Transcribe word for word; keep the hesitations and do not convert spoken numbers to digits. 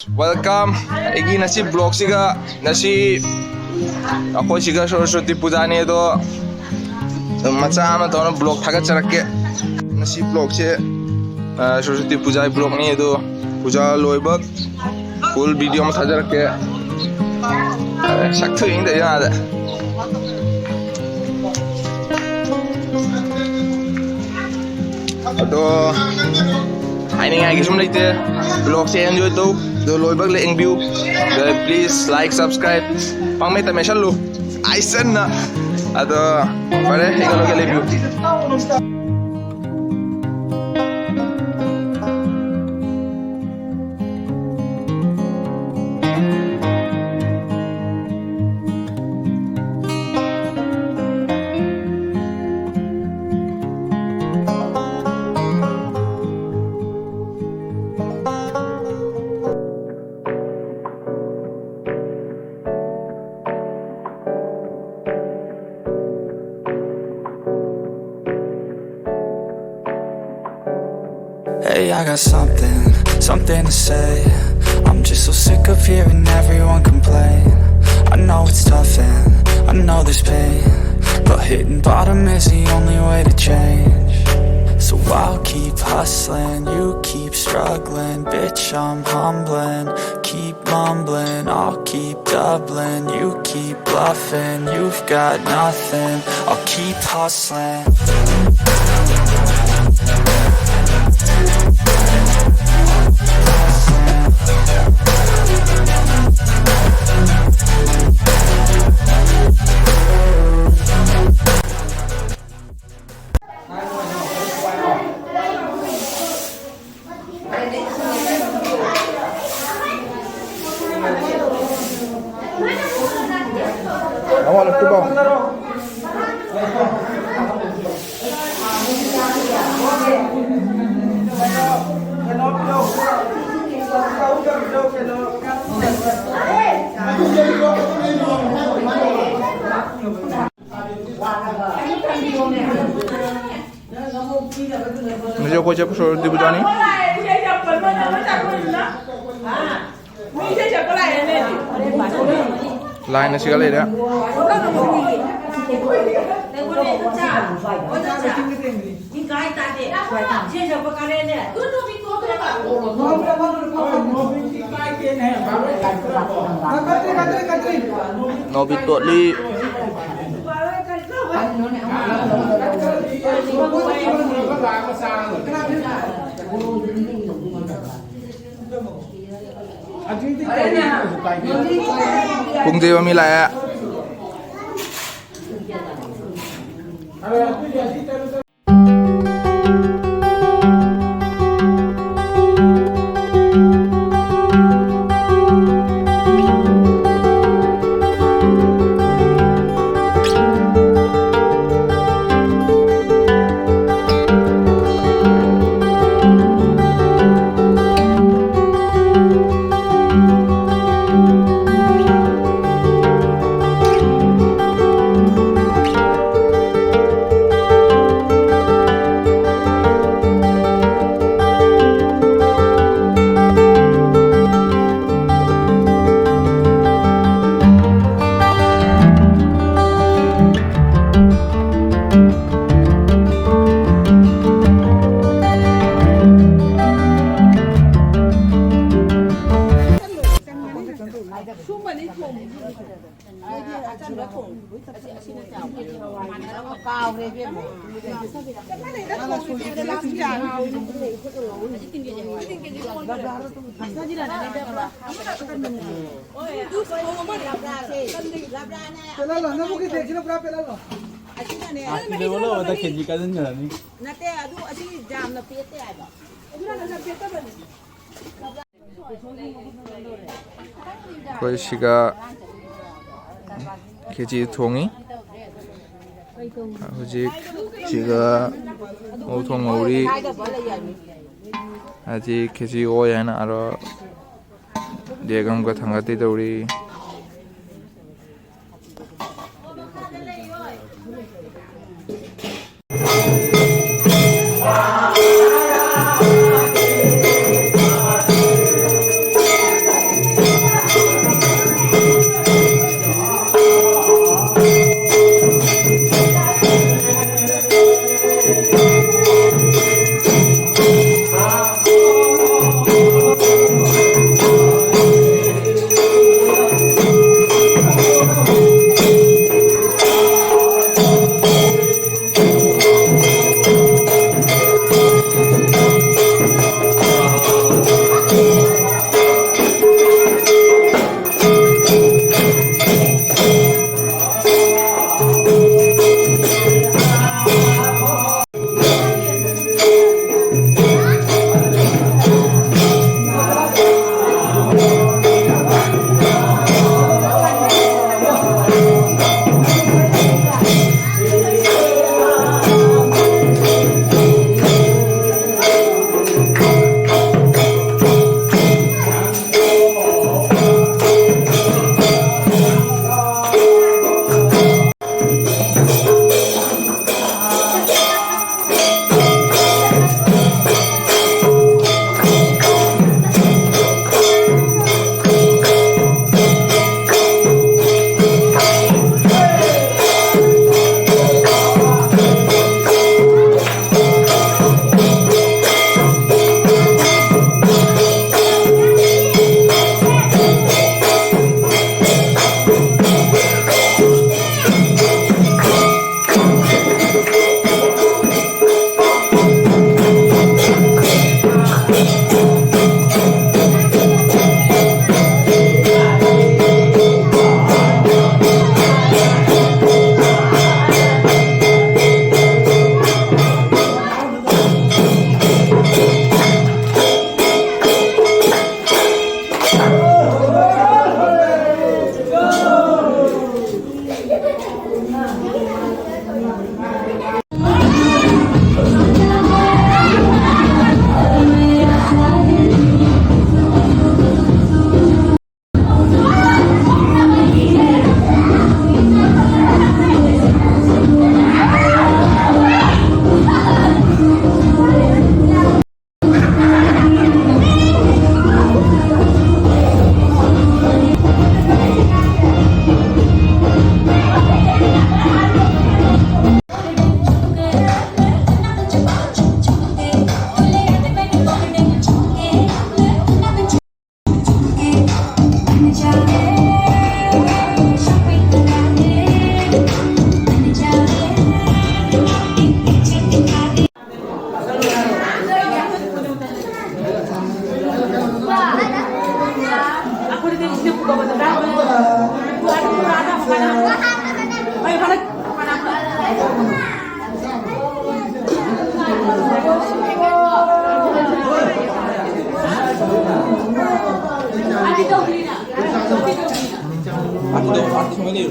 Welcome ꯑꯩꯒꯤ ꯉꯁꯤ vlogꯁꯤꯒ꯫ ꯉꯁꯤ ꯑꯩꯈꯣꯏ ꯁꯤꯒ ꯁꯔꯁꯋꯇꯤ ꯄꯨꯖꯥꯅꯤ ꯑꯗꯣ, ꯑꯗꯨꯝ ꯃꯆꯥ ꯑꯃ ꯇꯧꯅ vlog ꯊꯥꯒꯠꯆꯔꯛꯀꯦ꯫ ꯉꯁꯤ vlogꯁꯦ, ꯑ, ꯁꯔꯁꯋꯇꯤ ꯄꯨꯖꯥꯒꯤ vlogꯅꯤ ꯑꯗꯣ, ꯄꯨꯖꯥ ꯂꯣꯏꯕ full video ꯑꯃ ꯊꯥꯖꯔꯛꯀꯦ꯫ ꯑ, ꯁꯛ ꯊꯨꯏꯪꯗ ꯌꯥꯗ꯫ ꯑꯗꯣ ꯍꯥꯏꯅꯤꯡꯉꯥꯏ ꯀꯩꯁꯨꯝ ꯂꯩꯇꯦ꯫ Vlogꯁꯦ enjoy ꯇꯧ, ꯑꯗꯣ ꯂꯣꯏꯕꯛ ꯂꯦꯡꯕꯤꯌꯨ꯫ ꯑꯗꯣ please like, subscribe, ꯄꯥꯡꯃꯦꯠꯇ ꯃꯦꯠꯁꯜꯂꯨ, ꯑꯥꯏꯁꯟꯅ꯫ ꯑꯗꯣ ꯐꯔꯦ, ꯑꯩꯒ ꯂꯣꯏꯒ ꯂꯩꯕꯤꯌꯨ꯫ Hey, I got something, something to say. I'm just so sick of hearing everyone complain. I know it's tough and I know there's pain, but hitting bottom is the only way to change. So I'll keep hustling, you keep struggling. Bitch, I'm humbling, keep mumbling. I'll keep doubling, you keep bluffing. You've got nothing, I'll keep hustling. ꯃꯁꯤ ꯑꯩꯈꯣꯏ ꯆꯠꯄ ꯁꯣꯔꯣꯛ ꯗꯤꯕꯨꯖꯥꯅꯤ꯫ Line ꯑꯁꯤꯒ ꯂꯩꯔꯦ꯫ ꯅꯣꯕꯤꯠ ꯇꯣꯠꯂꯤ꯫ ꯄꯨꯡ ꯇꯦꯕ ꯃꯤ ꯂꯥꯛꯑꯦ꯫ ꯁꯨꯝꯕꯅꯤ ꯊꯣꯡꯉꯤꯁꯦ꯫ ꯅꯣꯏꯗꯤ ꯑꯆꯝꯕ ꯊꯣꯡꯉꯤ꯫ ꯑꯁꯤ, ꯑꯁꯤꯅ ꯆꯥꯎꯕ꯫ ꯀꯥꯎꯔꯦ ꯏꯕꯦꯝꯃ꯫ ꯆꯞ ꯃꯥꯟꯅꯩꯗ ꯊꯣꯡꯉꯤꯁꯦ꯫ ꯂꯐꯨ ꯆꯥꯔ ꯍꯥꯎꯔꯤ꯫ ꯑꯗꯨ ꯁꯪꯒꯣꯝ ꯑꯃ ꯂꯥꯛꯑꯣ꯫ ꯄꯦꯠꯍꯜꯂꯣ, ꯅꯪꯕꯨ ꯀꯩ ꯊꯦꯡꯁꯤꯅ ꯄꯨꯔꯥ ꯄꯦꯠꯍꯜꯂꯣ꯫ ꯑꯁꯤꯅꯅꯦ꯫ ꯑꯥ, ꯀꯤꯂꯣ ꯑꯃ ꯂꯧꯕꯗ ꯀꯦꯖꯤ ꯀꯥꯁꯤꯟꯈ꯭ꯔꯅꯤ꯫ ꯅꯠꯇꯦ, ꯑꯗꯨ ꯑꯁꯤ ꯌꯥꯝꯅ ꯄꯦꯠꯇꯦ ꯍꯥꯏꯕ꯫ ꯑꯗꯨꯅ ꯄꯦꯠꯇꯕꯅꯤ꯫ ꯑꯩꯈꯣꯏ ꯁꯤꯒ ꯈꯦꯆꯤ ꯊꯣꯡꯉꯤ꯫ ꯍꯧꯖꯤꯛ ꯁꯤꯒ ꯉꯧ ꯊꯣꯡ ꯉꯧꯔꯤ꯫ ꯑꯁꯤ ꯈꯦꯆꯤ ꯑꯣꯏ ꯍꯥꯏꯅ ꯑꯔꯣ ꯗꯦꯛ ꯑꯃꯒ ꯊꯥꯡꯒꯠꯇꯦ ꯇꯧꯔꯤ꯫ Aku dapat aku mana?